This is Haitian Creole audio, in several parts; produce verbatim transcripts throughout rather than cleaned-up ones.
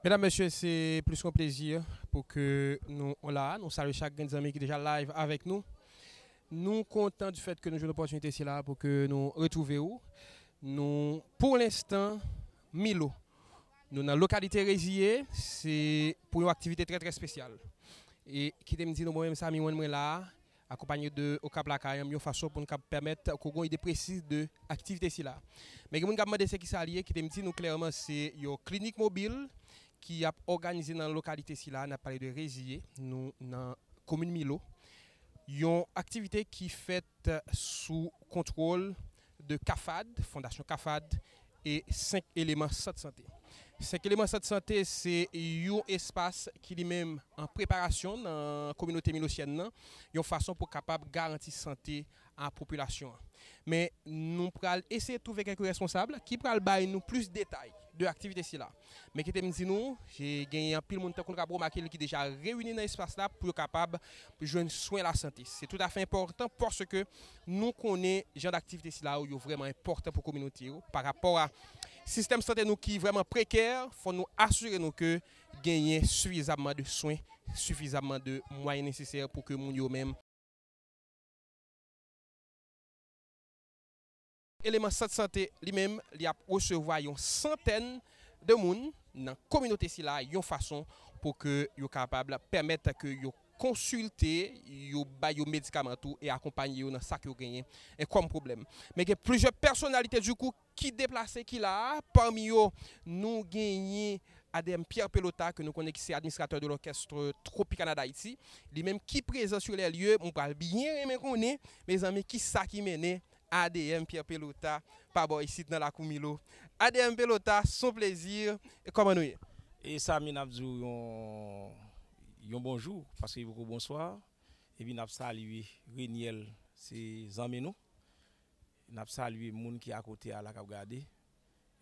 Medam, mesye, se plis yon plezi pou ke nou la. Nou salye chak grenn zanmi ki deja live avèk nou. Nou kontan di fèt ke nou jwenn opòtinite sila pou ke nou retwouve w. Nou, pou lenstan, Milo. Nou nan lokalite Reziye, se pou yon aktivite trè, trè espesyal. E kite m di nou, mwen menm, Samy, mwen, mwen la, akonpanye de Okap Lakay, yon fason pou n kab pèmèt ke w gen yon ide presiz de aktivite sila. Men gen moun k ap mande se kisa li ye, kite m di nou klèman, se yon klinik mobil ki ap òganize nan lokalite sila, n ap pale de Reziye, nou nan komin Milo. Yon aktivite ki fèt sou kontwòl de CAFAD, Fondasyon CAFAD, e senk eleman sant sante. Senk eleman sant sante se yon espas ki li menm an preparasyon nan kominote milosyèn nan, yon fason pou kapab garanti sante a popilasyon an. Men nou pral eseye twouve kèk responsab ki pral bay nou plis detay de aktivite sila. Men kite m di nou, genyen anpil moun tankou nou kab remake l ki deja reyini nan espas la pou yo kapab jwenn swen lasante. Se toutafè enpòtan paske nou konnen jan daktivite sila yo, yo vrèman enpòtan pou kominote yo. Pa rapò a sistèm sante nou ki vrèman prekè, fò nou asire nou ke genyen sifizamman de swen, sifizamman de mwayen nesesè pou ke moun yo menm. Eleman sant sante li menm, li ap resevwa yon santèn de moun nan kominote sila yon fason pou ke yo kapab pèmèt ke yo konsilte, yo bay yo medikaman tou e akonpanye yo nan sa ke yo genyen, e, kòm pwoblèm. Men gen plizyè pèsonalite dikou ki deplase, ki la a. Pami yo, nou genyen A D M Pierre Pelota, ke nou konnen ki se administratè de l'orchestre Tropicana d'Haïti. Li menm ki prezan sur les lieux, mwen pral byen renmen konnen, mezanmi, ki sa ki mennen A D M Pierre Pelota pa bò isit nan lakou Milo. A D M Pelota, se yon plezi. E kòman nou ye? E Samy, n ap di w yon, yon bonjou, paske li poko bonswa. Epi n ap salye Reniel, se zanmi nou. N ap salye moun ki akote a la k ap gade.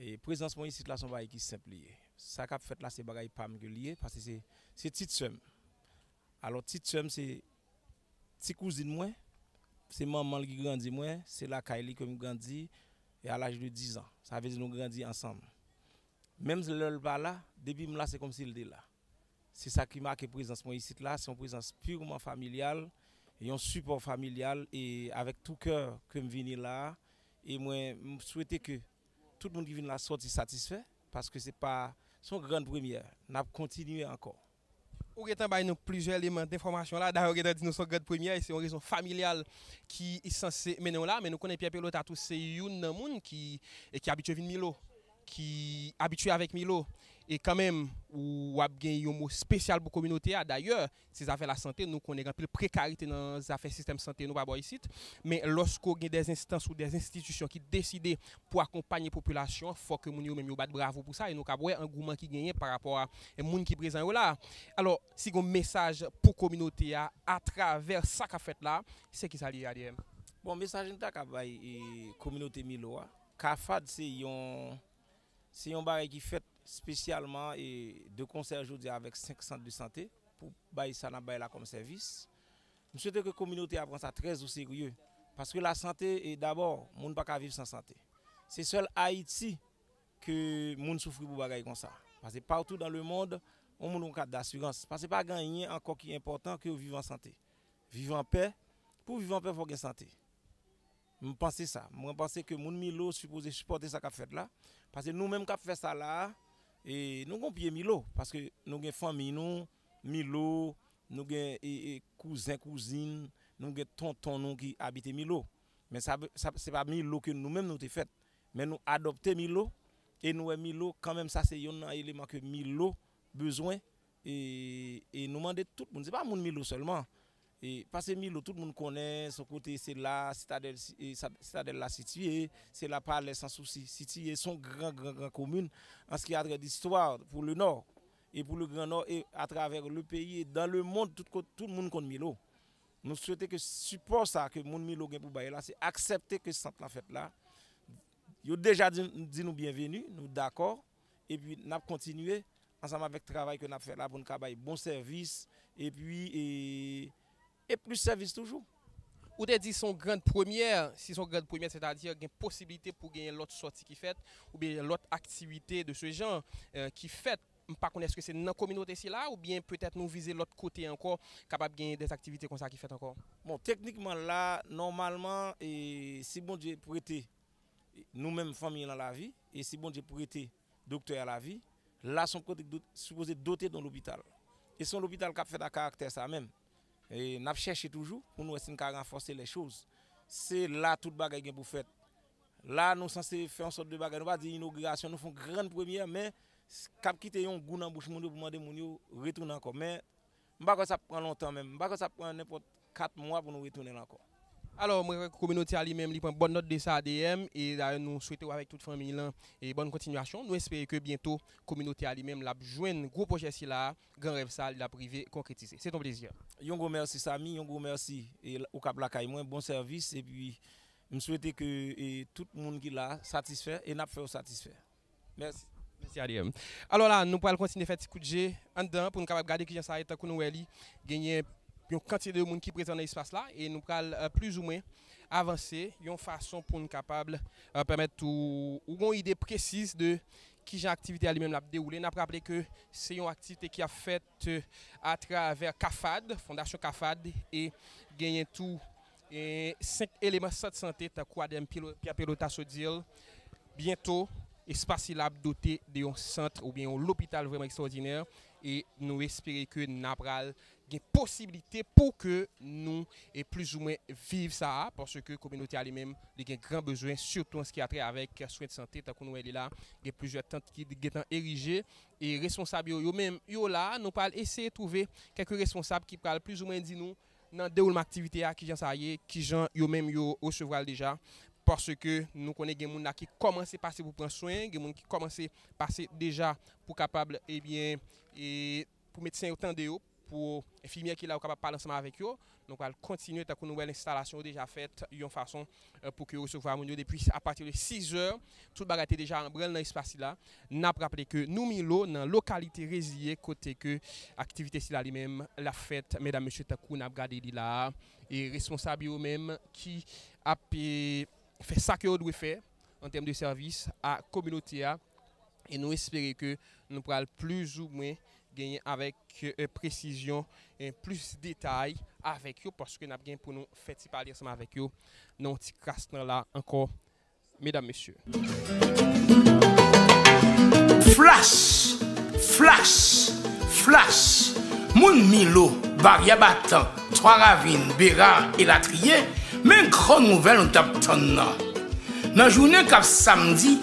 E prezans mwen isit la se yon bagay ki senp li ye. Sa k ap fèt la se bagay pa m ke li ye, paske se, se tit sè m. Alò, tit sè m se ti kouzin mwen, se manman l ki grandi mwen, se lakay li ke m grandi, e a laj de diz an. Sa vle di nou grandi ansanm. Menm lè l pa la, depi m la, se kòmsi l te la. Se sa ki make prezans mwen isit la, se yon prezans pirman familyal, yon sipò familyal, e avèk tou kè ke m vini la a, e mwen, m swete ke tout moun ki vin la sòti satisfè, paske se pa, se yon grann premyè, n ap kontinye ankò. Ou gentan bay nou plizyè eleman denfòmasyon la, dayè ou gentan di nou se yon grann premyè, e se yon rezon familyal ki sanse mennen w la, men nou konnen Pierre Pelota tou se youn nan moun ki, e ki abitye vin Milo, ki abitye avèk Milo, e kanmenm, ou, w ap gen yon mo espesyal pou kominote a. Dayè, se zafè lasante, nou konnen gen anpil prekarite nan zafè sistèm sante nou pa bò isit, men lòske w gen dè enstans ou dè enstitisyon ki deside pou akonpanye popilasyon an, fòk moun yo menm yo bat bravo pou sa, e nou kab wè angouman ki genyen pa rapò a, e, moun ki prezan yo la. Alò, si gen yon mesaj pou kominote a atravè sa k ap fèt la, se kisa li ye, A D M? Bon, mesaj m ta ka bay, e, kominote Milo a, CAFAD se yon, se yon bagay ki fèt espesyalman, e, de konsè jodi a avèk senk sant de sante pou bay sa n ap bay la kòm sèvis. M swete ke kominote a pran sa trè o serye, paske lasante, e, dabò, moun pa ka viv san sante. Se sèl Ayiti ke moun soufri pou bagay konsa. Paske patou dan le mond, yon moun yon kat dasirans. Paske pa gen anyen ankò ki enpòtan ke viv an sante. Viv an pè, pou viv an pè, fò gen sante. M panse sa. Mwen panse ke moun Milo sipoze sipòte sa k ap fèt la. Paske nou menm k ap fè sa la a, e, nou gon pye Milo. Paske nou gen fanmi nou, Milo, nou gen, e, e, kouzen, kouzin, nou gen tonton nou ki abite Milo. Men sa, sa, se pa Milo ke nou menm nou te fèt. Men nou adopte Milo, e nou wè Milo, kanmenm sa se yonn nan eleman ke Milo bezwen, e, e nou mande tout moun, se pa moun Milo sèlman. E, paske Milo, tout moun konnen, se yon kote, se la Sitadèl, e, sa, Sitadèl la sitiye, se la Palè Sansousi sitiye, se yon gran, gran, gran komin, an ce qui a trait d'histoire pour le Nord, e pou le Gran Nò, e atravè le peyi, e dan le mond, tout kot, tout moun konn Milo. Nou swete ke sipò sa ke moun Milo gen pou bay la, se aksepte ke sant lan fèt la. Yo deja di, di nou byenveni, nou dakò, epi n ap kontinye ansanm avèk travay ke n ap fè la pou n ka bay bon sèvis, epi, e, e plis sèvis toujou. Ou te di se yon grann premyè, si se yon grann premyè, sètadi gen posiblite pou genyen lòt sòti ki fèt, oubyen lòt aktivite de ce genre, euh, ki fèt. M pa konn èske se nan kominote sila oubyen petèt nou vize lòt kote ankò, kapab gen dèzaktivite konsa ki fèt ankò? Bon, teknikman la, nòmalman, e, si Bondye prete nou menm fanmi lan lavi, e si Bondye prete doktè a lavi, la se yon kote ki dwe, sipoze dote de yon lopital. E se yon lopital k ap fèt a karaktè sa menm. E n ap chèche toujou pou nou wè si n ka ranfòse lè choz. Se la tout bagay gen pou fèt. La, nou sanse fè yon sòt de bagay. Nou pa di inogirasyon, nou fè yon grann premyè, men s-, k ap kite yon gou nan bouch moun yo pou mande moun yo retounen ankò. Men, m pa kwè sa ap pran lontan menm. M pa kwè sa ap pran nenpòt kat mwa pou nou retounen la ankò. Alò, mwen kwè kominote a li menm, li pran bòn nòt de sa, A D M, e dayè nou swete w avèk tout fanmi lan, e bòn kontinyasyon. Nou espere ke byento, kominote a li menm, l ap jwenn gwo pwojè sila, gran rèv sa, l ap rive konkretize. Se yon plezi. Yon gwo mèsi, Samy, yon gwo mèsi, e l-, ou k ap lakay mwen, bon sèvis, epi m swete ke, e, tout moun ki la satisfè, e n ap fè yo satisfè. Mèsi. Mèsi, A D M. Alò la, nou pral kontinye fè ti kout je anndan pou nou kapab gade kijan sa ye, tankou nou wè li, genyen yon kantite de moun ki prezan nan espas la, e nou pral, eh, plizoumwen avanse yon fason pou nou kapab, eh, pèmèt ou, ou gen yon ide presiz de kijan aktivite a li menm l ap dewoule. N ap raple ke se yon aktivite ki ap fèt, eh, atravè CAFAD, Fondasyon CAFAD, e genyen tou e senk eleman sant sante, tankou A D M Pilo-, Pierre Pelota sot di l, byento, espas sila ap dote de yon sant oubyen yon lopital vrèman ekstraòdinè, e nou espere ke n a pral gen posiblite pou ke nou, e plizoumwen viv sa a, paske kominote a li menm, li gen gran bezwen, sitou an se ki a trè avèk swen de sante, tankou nou wè li la, gen plizyè tant ki gentan erije, e responsab yo, yo menm, yo la, nou pral eseye twouve kèk responsab ki pral plizoumwen di nou, nan dewoulman aktivite a, kijan sa ye, kijan yo menm yo resevwa l deja, paske nou konnen gen moun la ki kòmanse pase pou pran swen, gen moun ki kòmanse pase deja pou kapab, ebyen, e pou medsen yo tande yo, pou enfimyè ki la yo kapab pale ansanm avèk yo. Nou pral kontinye tankou nou wè enstalasyon yo deja fèt yon fason, eh, pou ke yo resevwa moun yo depi apati de sizè. Tout bagay te deja an branl nan espas sila. N ap raple ke nou Milo nan lokalite Reziye kote ke aktivite sila li menm l ap fèt, medam, mesye, tankou n ap gade li la a. E responsab yo menm ki ap, e, fè sa ke yo dwe fè an tèm de sèvis a kominote a. E nou espere ke nou pral plizoumwen genyen avèk, eh, presizyon, eh, plis detay avèk yo, paske n ap gen pou nou fè ti pale ansanm avèk yo nan yon ti kras tan la ankò, medam, mesye. Flash! Flash! Flash! Moun Milo, Baryè Batan, Twa Ravin, Bera, elatriye, men gran nouvèl nou t ap tann nan. Nan jounen k ap samdi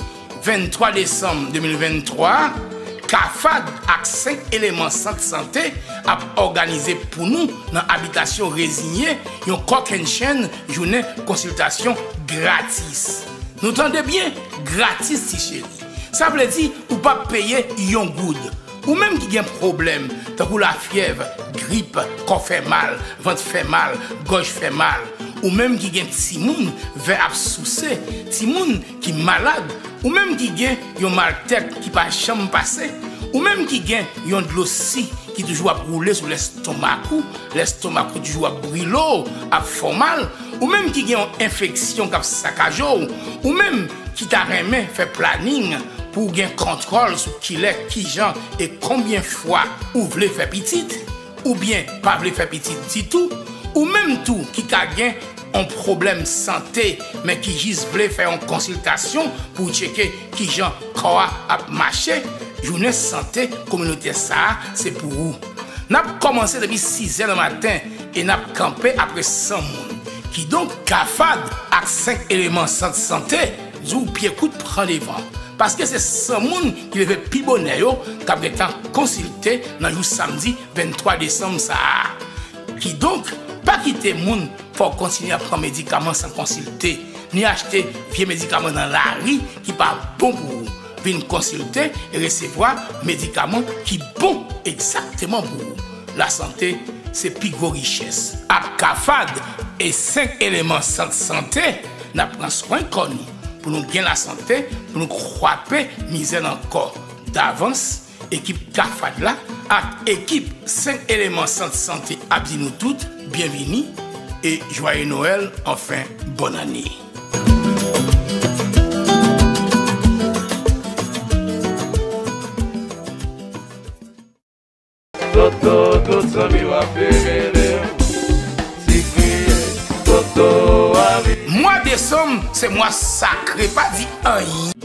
venntwa desanm de mil venntwa a, CAFAD ak senk eleman sant sante ap òganize pou nou nan abitasyon Reziye yon kòkennchenn jounen konsiltasyon gratis. Nou tande byen, gratis, ti cheri. Sa vle di ou p ap peye yon goud. Ou menm ki gen pwoblèm tankou lafyèv, grip, kò fè mal, vant fè mal, gòj fè mal, ou menm ki gen timoun vè ap souse, timoun ki malad, ou menm ki gen yon mal tèt ki pa janm pase, ou menm ki gen yon dlo si ki toujou ap woule sou lèstomak ou, lèstomak ou toujou ap brile w, ap fè w mal, ou menm ki gen yon enfeksyon k ap sakaje w, ou menm ki ta renmen fè planin pou w gen kontwòl sou kilè, kijan e konbyen fwa ou vle fè pitit, oubyen pa vle fè pitit ditou, ou menm tou ki ka gen yon pwoblèm sante, men ki jis vle fè yon konsiltasyon pou w tcheke kijan kò a ap mache, jounen sante kominotè sa a se pou ou. N ap kòmanse depi sizè nan maten e n ap kanpe apre san moun. Kidonk, CAFAD ak senk eleman sant sante di w pye kout pran devan. Paske se san moun ki leve pi bonè yo k ap gentan konsilte nan jou samdi venntwa desanm sa a. Kidonk, pa kite moun fè w kontinye ap pran medikaman san konsilte, ni achte vye medikaman nan lari ki pa bon pou ou. Vin konsilte e resevwa medikaman ki bon egzakteman pou ou. Lasante se pi gwo richès. Ak CAFAD e senk eleman sant sante, n ap pran swen kò nou pou nou gen lasante, pou nou kwape mizè nan kò. Davans, ekip CAFAD la ak ekip senk eleman sant sante ap di nou tout byenvini e jwaye Nwèl, anfen, bòn ane. Toto, tout zanmi w ap devele w. Ti kriye, Toto a vini. Mwa desanm se mwa sakre, pa di anyen.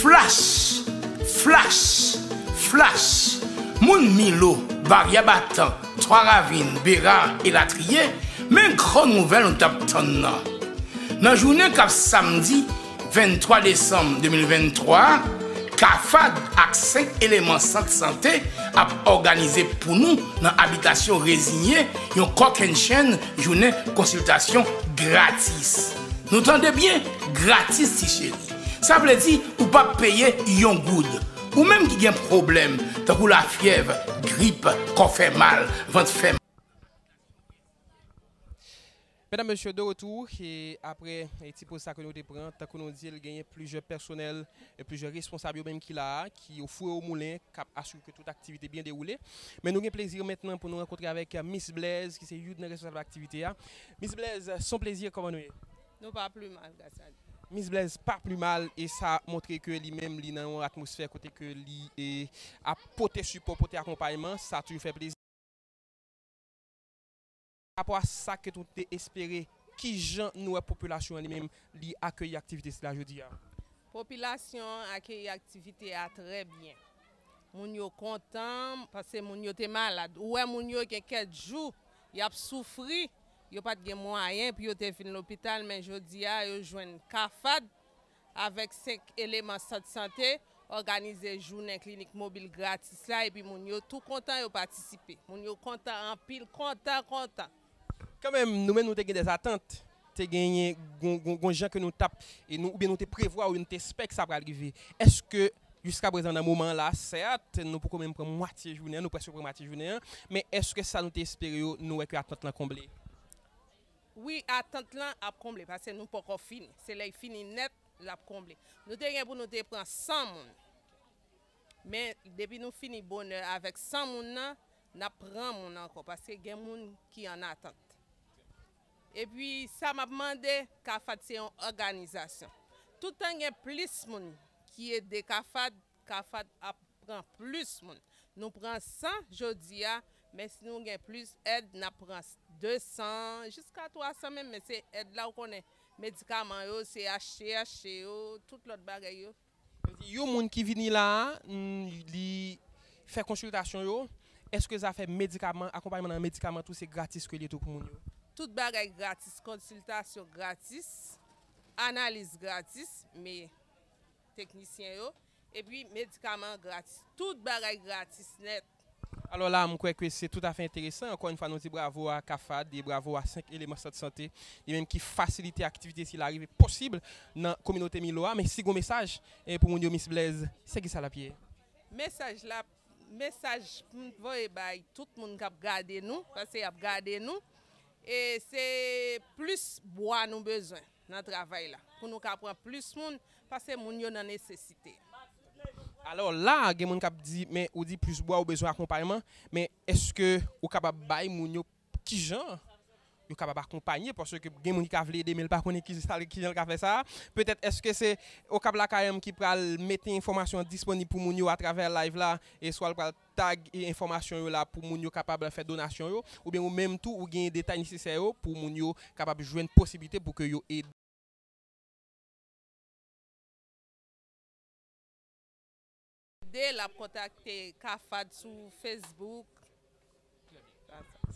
Flash! Flash! Flash! Moun Milo, Barya Batan, Twa Ravin, Bera, elatriye, men gwo nouvèl nou t ap tann nan. Nan jounen k ap samdi venntwa desanm de mil venntwa a, CAFAD ak senk eleman sant sante ap òganize pou nou nan abitasyon Rezinye yon kòkennchenn jounen konsiltasyon gratis. Nou tande byen, gratis, ti cheri. Sa vle di ou p ap peye yon goud. Ou menm ki gen pwoblèm tankou lafyèv, grip, kò fè mal, vant fè mal. Medam, mesye, de retour, e apre, e, ti poz sa ke nou te pran, tankou nou di l, genyen plizyè pèsonèl, e plizyè responsab yo menm ki la a, ki o fou e o moulen, k ap asire ke tout aktivite byen dewoule. Men nou gen plezi mentnan pou nou rankontre avèk, e, Miss Blaise, ki se youn nan responsab aktivite a. Miss Blaise, se yon plezi, kòman nou ye? Nou pa pli mal, gras a Dye. Miss Blaise pa pli mal, e sa montre ke li menm, li nan yon atmosfè kote ke li, e, ap pote sipò, pote akonpayman, sa toujou fè plezi. Rapò a sa ke nou te espere, kijan nou wè popilasyon an li menm li akeyi aktivite sila jodi a? Popilasyon an akeyi aktivite a trè byen. Moun yo kontan, paske moun yo te malad. Ou wè moun yo gen kèk jou, y ap soufri, yo pa t gen mwayen pou yo te vin lopital, men jodi a, yo jwenn CAFAD, avèk senk eleman sant sante, òganize jounen klinik mobil gratis la, epi moun yo tou kontan yo patisipe. Moun yo kontan anpil, kontan, kontan. Kanmenm, nou menm nou te gen dèzatant, te genyen gon, gon, gon jan ke nou t ap, e nou, oubyen nou te prevwa, oubyen nou te espè ke sa pral rive. Èske, jiskaprezan nan moman an la, sèt, nou poko menm pran mwatye jounen an, nou prèske pran mwatye jounen an, men èske sa nou te espere yo, nou wè ke atant lan konble? Wi, atant lan ap konble, paske nou poko fini. Se lè y fini nèt, l ap konble. Nou te gen pou nou te pran san moun. Men, depi nou fini bonè avèk san moun nan, n ap pran moun ankò, paske gen moun ki an atant. Epi, sa m ap mande, CAFAD se yon òganizasyon. Toutan gen plis moun ki ede CAFAD, CAFAD ap pran plis moun. Nou pran san jodi a, men si nou gen plis èd, n ap pran de san, jiska twa san menm, men se èd la, ou konnen, medikaman yo, se achte, achte yo, tout lòt bagay yo. Sa vle di, yon moun ki vini la a, mm, li fè konsiltasyon yo, èske zafè medikaman, akonpayman nan medikaman tou, se gratis ke l ye tou pou moun yo? Tout bagay gratis, konsiltasyon gratis, analiz gratis, men teknisyen yo, epi medikaman gratis. Tout bagay gratis nèt. Alò la, m kwè ke se toutafè enteresan. Ankò yon fwa, nou di bravo a CAFAD e bravo a senk eleman sant sante, li menm ki fasilite aktivite sila rive posib nan kominote Milo a. Men si gon mesaj, e, pou moun yo, Miss Blaise, se ki sa l ap ye? Mesaj la, mesaj pou m voye bay tout moun k ap gade nou, paske y ap gade nou, e se plis bwa nou bezwen nan travay la, pou nou ka pran plis moun, paske moun yo nan nesesite. Alò la, gen moun k ap di, men ou di plis bwa, ou bezwen akonpayman, men èske ou kapab bay moun yo kijan yo kapab akonpanye, paske gen moun ki ka vle ede, men l pa konnen ki sa, kijan l ka fè sa. Petèt, èske se Okap Lakay Mwen ki pral mete enfòmasyon an disponib pou moun yo atravè live la, e swa l pral tag e enfòmasyon yo la pou moun yo kapab fè donasyon yo, oubyen ou menm tou, ou gen detay nesesè yo pou moun yo kapab jwenn posiblite pou ke yo ede. Ede, l ap kontakte CAFAD sou Facebook.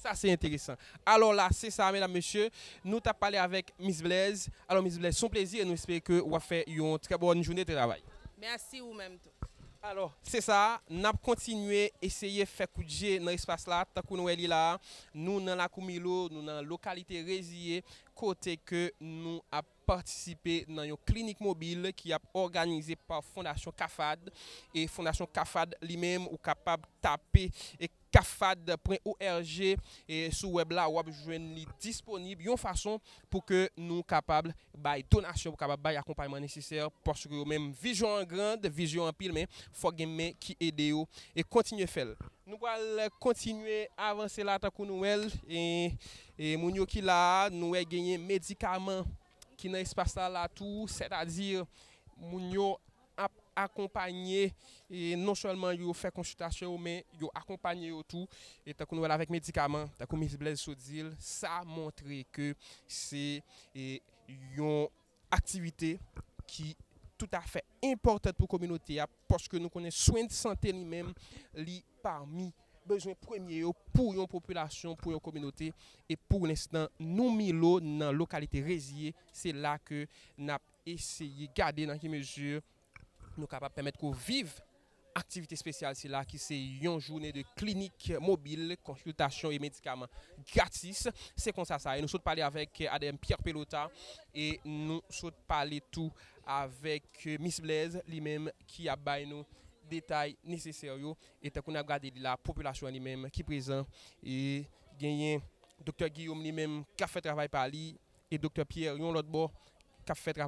Sa se enteresan. Alò la, se sa, medam, mesye, nou t ap pale avèk Miss Blaise. Alò, Miss Blaise, se yon plezi e nou espere ke w ap fè yon trè bòn jounen travay. Mèsi, ou menm tou. Alò, se sa, n ap kontinye eseye fè kout je nan espas la, tankou nou wè li la a, nou nan lakou Milo, nou nan lokalite Reziye, kote ke nou ap patisipe nan yon klinik mobil ki ap òganize pa Fondasyon CAFAD. E Fondasyon CAFAD li menm, ou kapab tape, e, cafad pwen org, e, sou wèb la, w ap jwenn li disponib yon fason pou ke nou kapab bay donasyon, pou kapab bay akonpayman nesesè, paske yo menm, vizyon an grand, vizyon anpil, men fòk gen men ki ede yo e kontinye fè l. Nou pral kontinye avanse la tankou nou wè l, e, e moun yo ki la a, nou wè genyen medikaman ki nan espas la, la tou, sètadi moun yo ap akonpanye, e non sèlman yo fè konsiltasyon yo, men yo akonpanye yo tou. E tankou nou wè l avèk medikaman, tankou Miss Blaise sot di l, sa montre ke se e, yon aktivite ki toutafè enpòtan pou kominote a, paske nou konnen swen de sante li menm, li pami bezwen premye yo pou yon popilasyon, pou yon kominote. E pou lenstan, nou Milo, nan lokalite Reziye, se la ke n ap eseye gade nan ki mezi nou kapab pèmèt ke w viv aktivite espesyal sila ki se yon jounen de klinik mobil, konsiltasyon e medikaman gratis. Se konsa sa ye. Nou sot pale avèk Adèm Pierre Pelota e nou sot pale tou avèk Miss Blaise, li menm ki ap bay nou detay nesesè yo. E tankou n ap gade li la, popilasyon an li menm ki prezan, e genyen Doktè Guillaume li menm k ap fè travay pa li, e Doktè Pierre yon lòt bò k ap fè travay